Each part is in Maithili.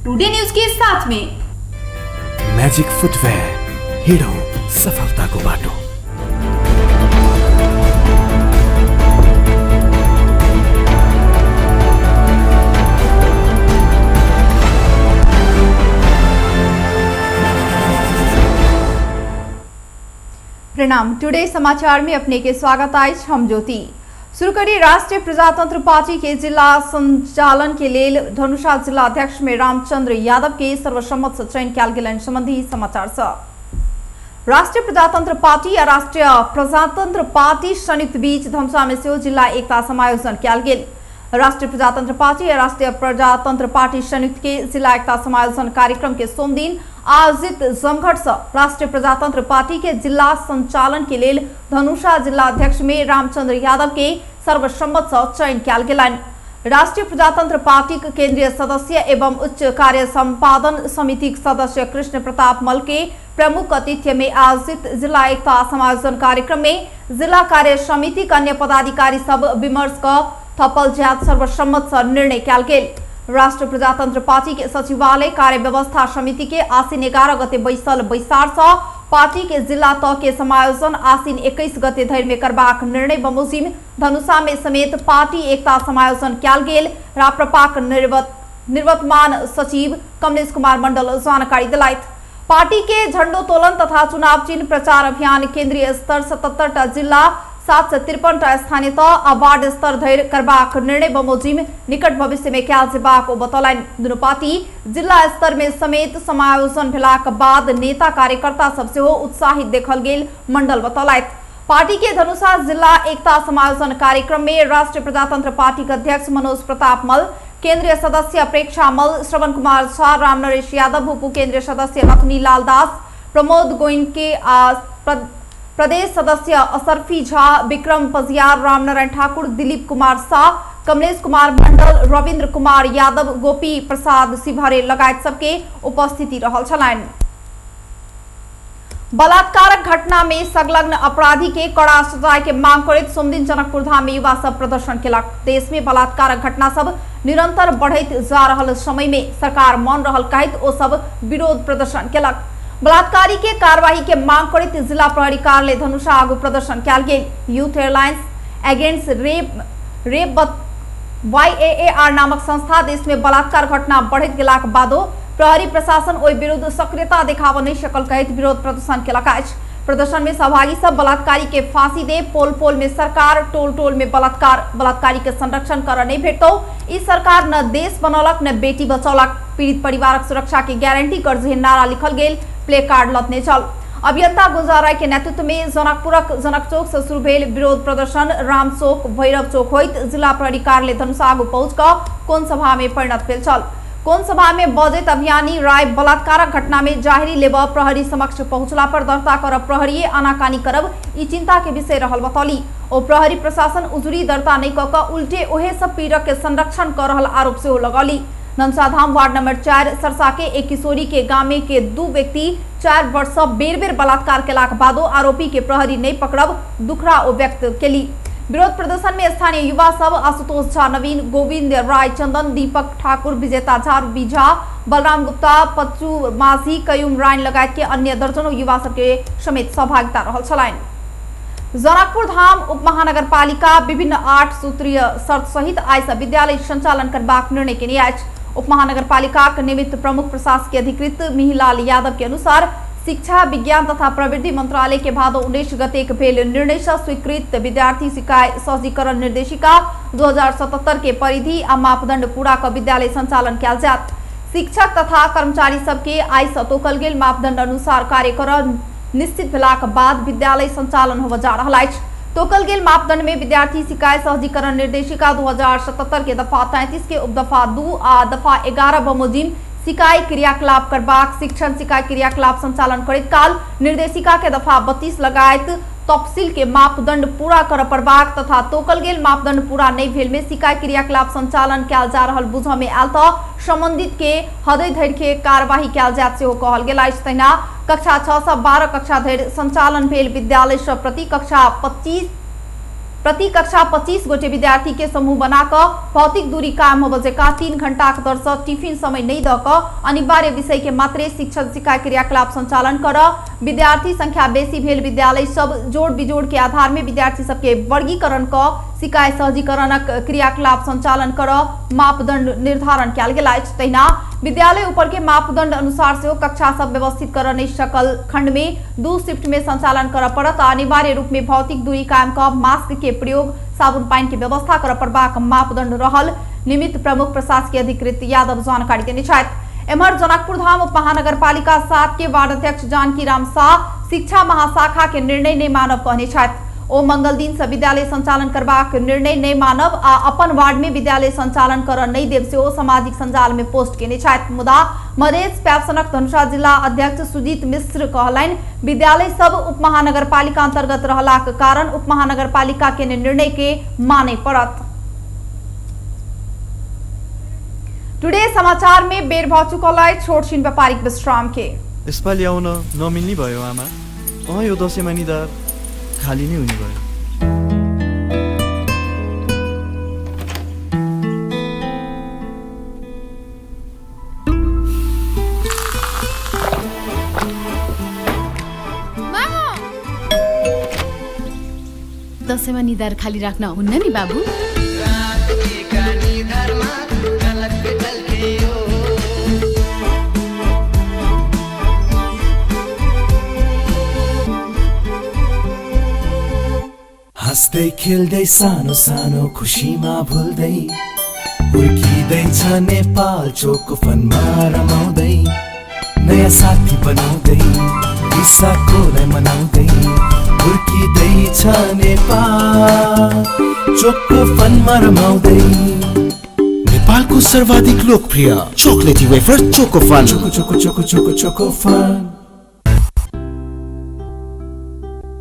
टुडे न्यूज के साथ में। म्याजिक फुटवेयर, हिँडौँ सफलताको बाटो। प्रणाम, टुडे समाचार में अपने के स्वागत अछि, हम ज्योति। शुरू करी राष्ट्रीय प्रजातंत्र पार्टी के जिला संचालन के लेल धनुषा जिला अध्यक्ष में रामचंद्र यादव के सर्वसम्मत से चयन कयल गेलनि संबंधी समाचार से। राष्ट्रीय प्रजातंत्र पार्टी आ राष्ट्रीय प्रजातंत्र पार्टी संयुक्त बीच धनुषा में सेहो जिला एकता समायोजन कयल गेल। राष्ट्रीय प्रजातंत्र पार्टी आ राष्ट्रीय प्रजातंत्र पार्टी संयुक्त के जिला एकता समायोजन कार्यक्रम के सोमदिन आयोजित जमघट से राष्ट्रीय प्रजातंत्र पार्टी के जिला संचालन के लेल धनुषा जिला अध्यक्ष में रामचंद्र यादव के सर्वसम्मत से चयन कयल गेलनि। राष्ट्रीय प्रजातंत्र पार्टी के केंद्रीय सदस्य एवं उच्च कार्य संपादन समिति के सदस्य कृष्ण प्रताप मल के प्रमुख अतिथि में आयोजित जिला एकता समायोजन कार्यक्रम में जिला कार्य समिति के अन्य पदाधिकारी सब विमर्श क थपल जात सर्वसम्मत से निर्णय कयल गेल। राष्ट्रीय प्रजातंत्र पार्टी के सचिवालय कार्य व्यवस्था समिति के आसिन 11 गते बैसल बैसार से पार्टी के जिला तह के समायोजन आसिन 21 गते धरि में करबाक निर्णय बमोजिम धनुषा में समेत पार्टी एकता समायोजन कयल गेल। राप्रपाक निर्वतमान सचिव कमलेश कुमार मंडल जानकारी दिलाइत। पार्टी के झंडोत्तोलन तथा चुनाव चिन्ह प्रचार अभियान केंद्रीय स्तर 77 जिला 753 टा स्थानीय तह आ वार्ड स्तर धरि करबाक निर्णय बमोजिम निकट भविष्य में कयल जेबाक ओ बतौलनि। दुनू पार्टी जिला स्तर में समेत समायोजन भेलाक बाद नेता कार्यकर्ता सब सेहो उत्साहित देखल गेल मंडल बतौलथि। पार्टी के धनुषा जिला एकता समायोजन कार्यक्रम में राष्ट्रीय प्रजातंत्र पार्टी के अध्यक्ष मनोज प्रताप मल, केंद्रीय सदस्य प्रेक्षा मल, श्रवण कुमार झा, रामनरेश यादव, उप केंद्रीय सदस्य लखनी लाल दास, प्रमोद गोइनके आ प्रदेश सदस्य असरफी झा, विक्रम पजियार, रामनारायण ठाकुर, दिलीप कुमार शाह, कमलेश कुमार मंडल, रविन्द्र कुमार यादव, गोपी प्रसाद शिवहरे लगायत सबके उपस्थिति रहल छलनि। बलात्कारक घटना में संलग्न अपराधी के कड़ा सजाय के मांग करैत सोमदिन जनकपुर धाम में युवा सब प्रदर्शन केलक। देश में बलात्कारक घटना सब निरंतर बढ़ैत जा रहल समय में सरकार मौन रहल कहैत ओ सब विरोध प्रदर्शन केलक। बलात्कारी के कार्रवाई के मांग करैत जिला प्रहरी कार्यालय धनुषा आगू प्रदर्शन कयल गेल। Youth airlines against rape YAAR नामक संस्था देश में बलात्कार घटना बढ़ैत गेलाक बादो प्रहरी प्रशासन ओहि विरुद्ध सक्रियता देखाबऽ नहि सकल कहैत विरोध प्रदर्शन केलक अछि। प्रदर्शन में सहभागी सब बलात्कारी के फांसी दे, पोल पोल में सरकार, टोल टोल में बलात्कार, बलात्कारी के संरक्षण कर नहीं भेटतौ, ई सरकार न देश बनौलक न बेटी बचौलक, पीड़ित परिवारक सुरक्षा के गारंटी कर जेहन नारा लिखल गेल प्ले कार्ड लदने छल। अभियंता गुलजार राय के नेतृत्व में जनकपुरक जनक चौक से शुरू भेल विरोध प्रदर्शन राम चौक, भैरव चौक होइत जिला प्रहरी कार्यालय धनुषा आगू पहुंच कऽ कोन सभा में परिणत भेल छल। कोन सभा में बजैत अभियानी राय बलात्कारक घटना में जाहिरी लेबऽ प्रहरी समक्ष पहुंचला पर दर्ता करब प्रहरीय आनाकानी करब ई चिंता के विषय रहल बतौली। ओ प्रहरी प्रशासन उजुरी दर्ता नहीं कऽ कऽ उल्टे ओहे सब पीड़क के संरक्षण कऽ रहल आरोप सेहो लगौली। धनुषाधाम वार्ड नंबर 4 सरसा के एक किशोरी के गामे के 2 व्यक्ति 4 वर्ष सँ बेर बेर बलात्कार केलाक बादो आरोपी के प्रहरी नहीं पकड़ब दुखड़ा ओ व्यक्त केली। विरोध प्रदर्शन में स्थानीय युवा सब आशुतोष झा, नवीन गोविंद राय, चंदन, दीपक ठाकुर, विजेता झा, रूबी झा, बलराम गुप्ता, पच्चू माझी, कयूम राय लगायत के अन्य दर्जनों युवा सबके समेत सहभागिता रहल छलनि। जनकपुर धाम उप महानगरपालिका विभिन्न 8 सूत्रीय शर्त सहित आइ सँ विद्यालय संचालन करबाक निर्णय केने अछि। उप महानगरपालिकाक निमित्त प्रमुख प्रशासकीय अधिकृत मिहिलाल यादव के अनुसार शिक्षा विज्ञान तथा प्रविधि मंत्रालय के भादो 19 गते के भेल निर्णय से स्वीकृत विद्यार्थी सिकाय सहजीकरण निर्देशिका 2077 के परिधि आ मापदंड पूरा क विद्यालय संचालन कयल जायत। शिक्षक तथा कर्मचारी सबके आइ सँ तोकल गेल मापदंड अनुसार कार्य करऽ निश्चित भेलाक बाद विद्यालय संचालन होबय जा रहल अछि। तोकल गेल मापदंड में विद्यार्थी सिकाय सहजीकरण निर्देशिका 2077 के दफा 33 के उपदफा 2 आ दफा 11 बमोजिम सिकाई क्रियाकलाप करबाक, शिक्षण सिकाई क्रियाकलाप संचालन करैत काल निर्देशिका के दफा 32 लगायत तफसील के मापदंड पूरा करऽ पड़बाक तथा तोकल गेल मापदंड पूरा नहि भेल में सिकाई क्रियाकलाप संचालन कयल जा रहल बुझऽ में आयल तऽ संबंधित के हदै धरि के कार्यवाही कयल जायत सेहो कहल गेल अछि। तहिना कक्षा 6 सँ 12 कक्षा धरि संचालन भेल विद्यालय सब प्रति कक्षा प्रति कक्षा 25 गोटे विद्यार्थी के समूह बना कऽ भौतिक दूरी कायम होबय जकाँ 3 घंटाक दर सँ टिफिन समय नहि दऽ कऽ अनिवार्य विषय के मात्रे शिक्षण सिकाय क्रियाकलाप संचालन करऽ, विद्यार्थी संख्या बेसी भेल विद्यालय सब जोड़ बिजोड़ के आधार में विद्यार्थी सबके वर्गीकरण कऽ सिकाय सहजीकरणक क्रियाकलाप संचालन करऽ मापदंड निर्धारण कयल गेल अछि। तहिना विद्यालय ऊपर के मापदंड अनुसार सेहो कक्षा सब व्यवस्थित करऽ नहि सकल खंड में 2 शिफ्ट में संचालन करऽ पड़त आ अनिवार्य रूप में भौतिक दूरी कायम कऽ मास्क के प्रयोग, साबुन पानि के व्यवस्था करऽ पड़बाक मापदंड रहल निमित्त प्रमुख प्रशासकीय अधिकृत यादव जानकारी देने छथि। एम्हर जनकपुर धाम उप महानगरपालिका 7 के वार्ड अध्यक्ष जानकी राम शाह शिक्षा महाशाखा के निर्णय नहि मानब कहने छथि। ओ मंगल दिन सँ विद्यालय संचालन करबाक निर्णय नहि मानब आ अपन वार्ड में विद्यालय संचालन करऽ नहि देब सेहो सामाजिक संजाल में पोस्ट केने छथि। मुदा मधेश प्यापसनक धनुषा जिला अध्यक्ष सुजीत मिश्र कहलनि, विद्यालय सब उप महानगरपालिका अंतर्गत रहलाक कारण उप महानगरपालिका केने निर्णय के मानय पड़त। टुडे समाचार में बेर भ चुकल अछि छोट छिन व्यापारिक विश्राम के। यसपालि आउन नमिल्ने भयो आमा। अँ यो दसैँमा निधार खाली नै हुने भयो। दसैँमा निधार खाली राख्न हुन्न नि बाबु। हाँस्दै खेल्दै सानो सानो खुसीमा भुल्दै हुर्किँदैछ नेपाल चोकोफनमा रमाउँदै नयाँ साथी बनाउँदै रिसाकोलाई मनाउँदै हुर्किँदैछ नेपाल चोकोफनमा रमाउँदै। नेपालको सर्वाधिक लोकप्रिय चोकलेटी wafer Chocofun. Choco choco choco choco Chocofun.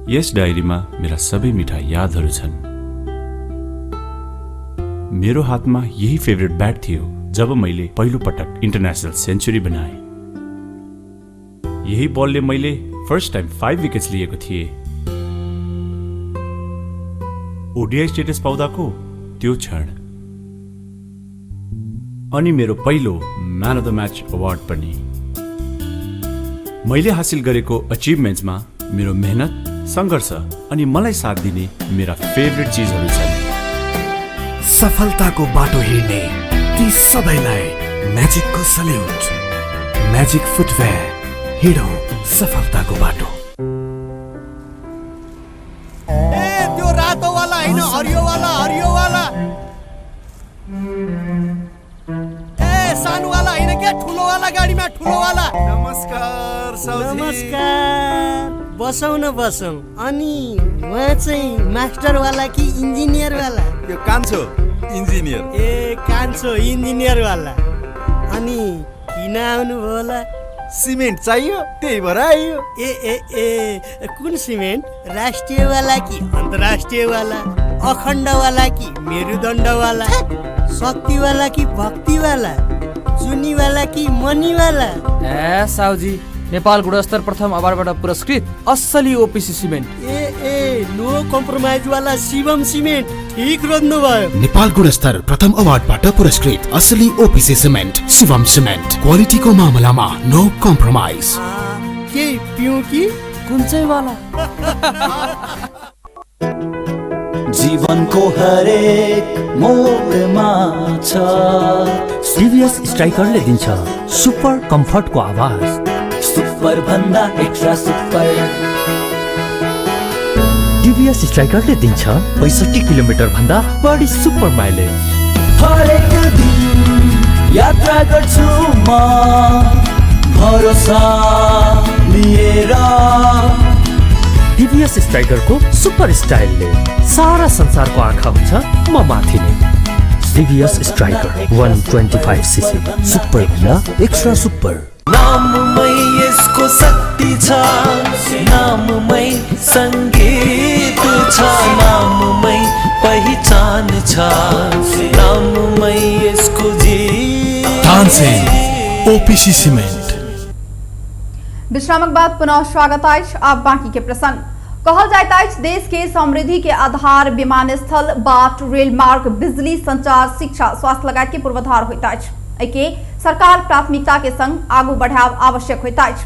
यस डायरीमा मेरा सबै मिठा यादहरू छन्। मेरो हातमा यही फेभरेट ब्याट थियो जब मैले पहिलो पटक इन्टरनेसनल सेन्चुरी बनाएँ। यही बलले मैले फर्स्ट टाइम 5 विकेट्स लिएको थिएँ। ओडिआई स्टेटस पाउँदाको त्यो क्षण अनि मेरो पहिलो man of the match award पनि। मैले हासिल गरेको अचिभमेन्ट्समा मेरो मेहनत, सङ्घर्ष अनि मलाई साथ दिने मेरा फेभरेट चिजहरू छन्। सफलताको बाटो हिँड्ने ती सबैलाई म्याजिकको सल्युट। म्याजिक फुटवेयर, हिँडौँ सफलताको बाटो। ए त्यो रातोवाला होइन, हरियोवाला, हरियोवाला। ए सानोवाला होइन क्या, ठुलोवाला गाडीमा, ठुलोवाला। नमस्कार साउजी। नमस्कार, बसौँ न बसौँ। अनि उहाँ चाहिँ मास्टरवाला कि इन्जिनियरवाला? यो कान्छो इन्जिनियर। ए कान्छो इन्जिनियरवाला। अनि किन आउनुभयो होला? सिमेन्ट चाहियो त्यही भएर आइयो। ए ए ए कुन सिमेन्ट? राष्ट्रियवाला कि अन्तर्राष्ट्रियवाला? अखण्डवाला कि मेरुदण्डवाला? शक्तिवाला कि भक्तिवाला? जुनीवाला कि मनीवाला? ए साउजी, नेपाल गुणस्तर प्रथम अवार्डबाट पुरस्कृत असली ओपिसी सिमेन्ट। ए ए नो कम्प्रोमाइजवाला शिवम सिमेन्ट, ठिक रोज्नु भयो। नेपाल गुणस्तर प्रथम अवार्डबाट पुरस्कृत असली ओपिसी सिमेन्ट शिवम सिमेन्ट। क्वालिटीको मामलामा नो कम्प्रोमाइज। के पिउँ कि कुन चाहिँ वाला? जीवनको हरेक मोडमा छ सिरियस स्ट्राइकरले दिन्छ सुपर कम्फर्टको आवाज। सुपर भन्दा एक्स्ट्रा सुपर। टिभीएस स्ट्राइकरले दिन्छ 65 किलोमिटर भन्दा बढी सुपर माइलेज। हरेक दिन यात्रा गर्छु म भरोसा लिएर। टिभीएस स्ट्राइकरको सुपर स्टाइलले सारा संसारको आँखा हुन्छ म माथि नै। टिभीएस स्ट्राइकर 125 सीसी सुपर भन्दा एक्स्ट्रा सुपर। नाममै यसको शक्ति छ, नाममै सङ्गीत छ, नाममै पहिचान छ, नाममै यसको जीत। Tansen OPC cement. विश्रामक बाद पुनः स्वागत अछि। अब बाकी के प्रसंग। कहल जाइत अछि देश के समृद्धि के आधार विमानस्थल, बाट, रेल मार्ग, बिजली, संचार, शिक्षा, स्वास्थ्य लगायत के पूर्वाधार होइत अछि। एहिके सरकार प्राथमिकता के संग आगू बढ़ायब आवश्यक होइत अछि।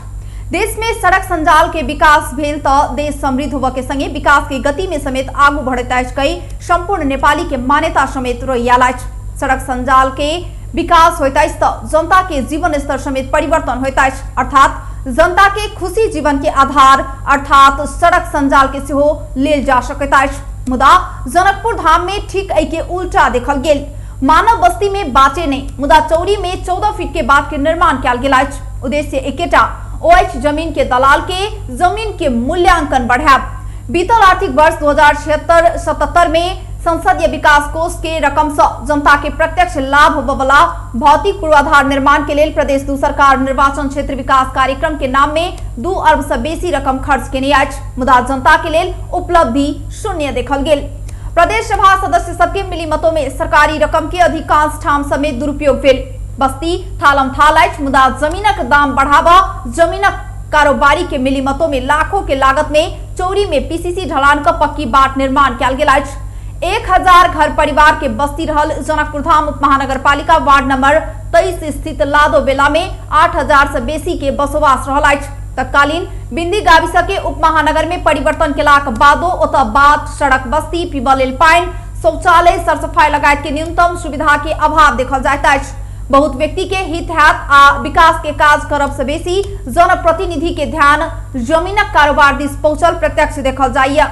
देश में सड़क संजाल के विकास भेल त देश समृद्ध होबय के संगे विकास के गति में समेत आगू बढ़ैत अछि कई संपूर्ण नेपाली के मान्यता समेत रहि अछि। सड़क संजाल के विकास होइत अछि त जनता के जीवन स्तर समेत परिवर्तन होइत अछि, अर्थात जनता के खुशी जीवन के आधार अर्थात सड़क संजाल के सेहो लेल जा सकैत अछि। मुदा जनकपुर धाम में ठीक एहि के उल्टा देखल गेल। मानव बस्ती में बाटे नहीं, मुदा चौरी में 14 फीट के बाट के निर्माण कयल गेल अछि। उद्देश्य एकेटा, ओ अछि जमीन के दलाल के जमीन के मूल्यांकन बढ़ायब। बीतल आर्थिक वर्ष 2076-77 में संसदीय विकास कोष के रकम से जनता के प्रत्यक्ष लाभ होबयवला भौतिक पूर्वाधार निर्माण के लेल प्रदेश 2 सरकार निर्वाचन क्षेत्र विकास कार्यक्रम के नाम में 2 अरब से बेसी रकम खर्च केने अछि, मुदा जनता के लेल उपलब्धि शून्य देखल गेल। प्रदेश सभा सदस्य सबके मिली मतों में सरकारी रकम के अधिकांश ठाम समेत दुरुपयोग भेल। बस्ती थालम थाल अछि, मुदा जमीनक दाम बढ़ावा जमीनक कारोबारी के मिली मतों में लाखों के लागत में चौरी में पीसीसी ढलान का पक्की बाट निर्माण कयल गेल अछि। 1000 घर परिवार के बस्ती रहल जनकपुर धाम उप महानगरपालिका वार्ड नंबर 23 स्थित लादो बेला में 8000 से बेसी के बसोबास रहल अछि। तत्कालीन बिंदी गाविसा के उप महानगर में परिवर्तन केलाक बादो ओतऽ बाट, सड़क, बस्ती, पीबऽ लेल पानि, शौचालय, सरसफाई लगायत के न्यूनतम सुविधा के अभाव देखल जाइत अछि। बहुत व्यक्ति के हित हैत आ विकास के काज करब से बेसी जनप्रतिनिधि के ध्यान जमीनक कारोबार दिस पहुंचल प्रत्यक्ष देखल जाइए।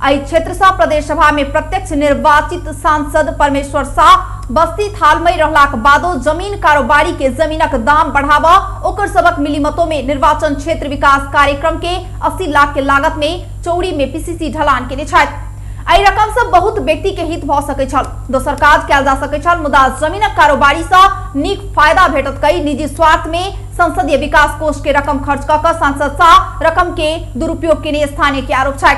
एहि क्षेत्र से प्रदेश सभा में प्रत्यक्ष निर्वाचित सांसद परमेश्वर शाह बस्ती थालमय रहलाक बादो जमीन कारोबारी के जमीनक दाम बढ़ावा ओकर सबक मिलीमतो में निर्वाचन क्षेत्र विकास कार्यक्रम के 80 लाख के लागत में चौरी में पीसीसी ढलान केने छथि। एहि रकम से बहुत व्यक्ति के हित भ सकैत छल, दोसर काज कयल जा सकैत छल, मुदा जमीनक कारोबारी से नीक फायदा भेटत कई निजी स्वार्थ में संसदीय विकास कोष के रकम खर्च क कऽ सांसद शाह रकम के दुरुपयोग केने स्थानीय के आरोप छै।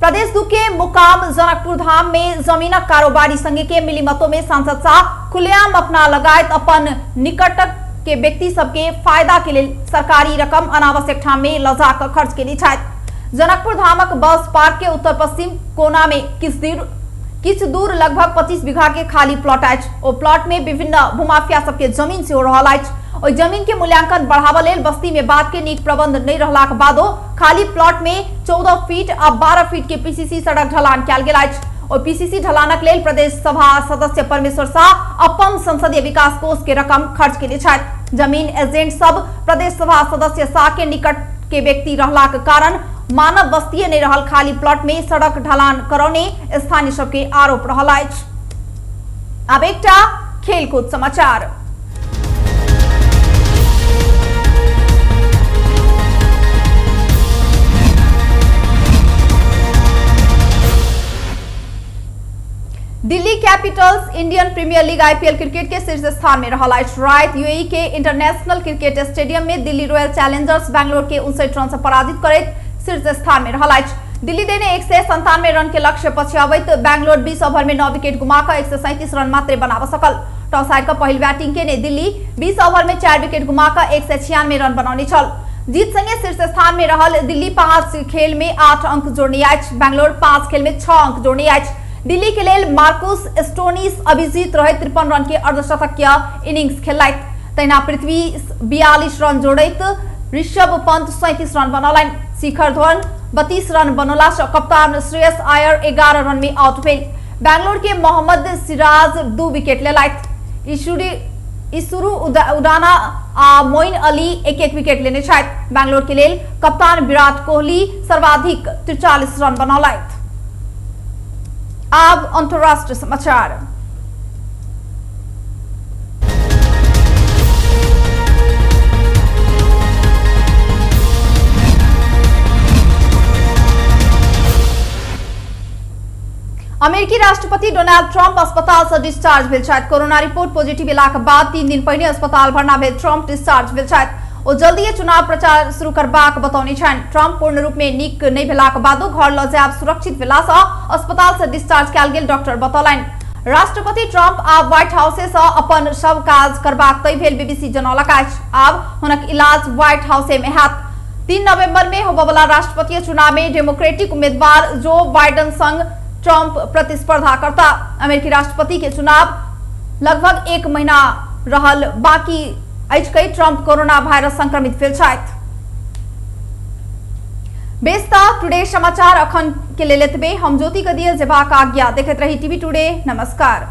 प्रदेश 2 के मुकाम जनकपुर धाम में जमीनक कारोबारी संघ के मिलीमतो में सांसद शाह खुलेआम अपना लगायत अपन निकट के व्यक्ति सबके फायदा के लेल सरकारी रकम अनावश्यक ठाम में लजा कऽ खर्च केने छथि। जनकपुर धामक बस पार्क के उत्तर पश्चिम कोना में किछु दूर लगभग 25 बीघा के खाली प्लॉट अछि। ओ प्लॉट में विभिन्न भूमाफिया सबके जमीन सेहो रहल अछि। ओहि जमीन के मूल्यांकन बढ़ावा लेल बस्ती में बाट के नीक प्रबंध नहीं रहलाक बादो खाली प्लॉट में 14 फीट आ 12 फीट के पीसीसी सड़क ढलान कयल गेल अछि। ओ पीसीसी ढलानक लेल प्रदेश सभा सदस्य परमेश्वर शाह अपन संसदीय विकास कोष के रकम खर्च केने छथि। जमीन एजेंट सब प्रदेश सभा सदस्य शाह के निकट के व्यक्ति रहलाक कारण मानव बस्तीये नहीं रहल खाली प्लॉट में सड़क ढलान करौने स्थानीय सबके आरोप रहल अछि। अब एकटा खेलकूद समाचार। Delhi Capitals Indian Premier League IPL cricket के शीर्ष स्थान में रहल अछि। रात यूएई के इंटरनेशनल क्रिकेट स्टेडियम में दिल्ली रॉयल चैलेंजर्स बैंगलोर के 59 रन से पराजित करैत शीर्ष स्थान में रहल अछि। दिल्ली देने 197 रन के लक्ष्य पछियाबैत बैंगलोर 20 ओवर में 9 विकेट गुमाकऽ 137 रन मात्र बनाबऽ सकल। टॉस हारि कऽ पहिल बैटिंग केने दिल्ली 20 ओवर में 4 विकेट गुमाकऽ 196 रन बनौने छल। जीत संगे शीर्ष स्थान में रहल दिल्ली 5 खेल में 8 अंक जोड़ने अछि। बैंगलोर 5 खेल में 6 अंक जोड़ने अछि। दिल्ली के लेल मार्कुस स्टोनिस अभिजीत रहे 53 रन के अर्धशतकीय इनिंग्स खेललथि। तहिना पृथ्वी 42 रन जोड़ैत ऋषभ पंत 37 रन बनौलनि। शिखर धवन 32 रन बनौला सँ कप्तान श्रेयस अय्यर 11 रन में आउट भेल। बैंगलोर के मोहम्मद सिराज 2 विकेट लेलथि। इसुरु उडाना आ मोइन अली 1-1 विकेट लेने छथि। बैंगलोर के लेल कप्तान विराट कोहली सर्वाधिक 43 रन बनौलथि। अब अंतर्राष्ट्रीय समाचार। अमेरिकी राष्ट्रपति डोनाल्ड ट्रंप अस्पताल से डिस्चार्ज भेल छथि। कोरोना रिपोर्ट पॉजिटिव एलाक बाद 3 दिन पहिने अस्पताल भर्ना भेल ट्रंप डिस्चार्ज भेल छथि। ओ जल्दीए चुनाव प्रचार शुरू करबाक बतौने छनि। ट्रंप पूर्ण रूप में नीक नहि भेलाक बादो घर ल जायब सुरक्षित भेला सँ अस्पताल से डिस्चार्ज कयल गेल डॉक्टर बतौलनि। राष्ट्रपति ट्रंप आब व्हाइट हाउसे सँ अपन सब काज करबाक तय भेल बीबीसी जनौलक अछि। आब हुनक इलाज व्हाइट हाउसे में हैत। 3 नवंबर में होबयवला राष्ट्रपतीय चुनाव में डेमोक्रेटिक उम्मीदवार जो बाइडन संग ट्रंप प्रतिस्पर्धा करता। अमेरिकी राष्ट्रपति के चुनाव लगभग 1 महीना रहल बाकी अछि कई ट्रंप कोरोना वायरस संक्रमित भेल छथि। बेस्ता टुडे समाचार अखन के लेल एतबे। हम ज्योति कदिया जेबाक आज्ञा। देखैत रही टीवी टुडे। नमस्कार।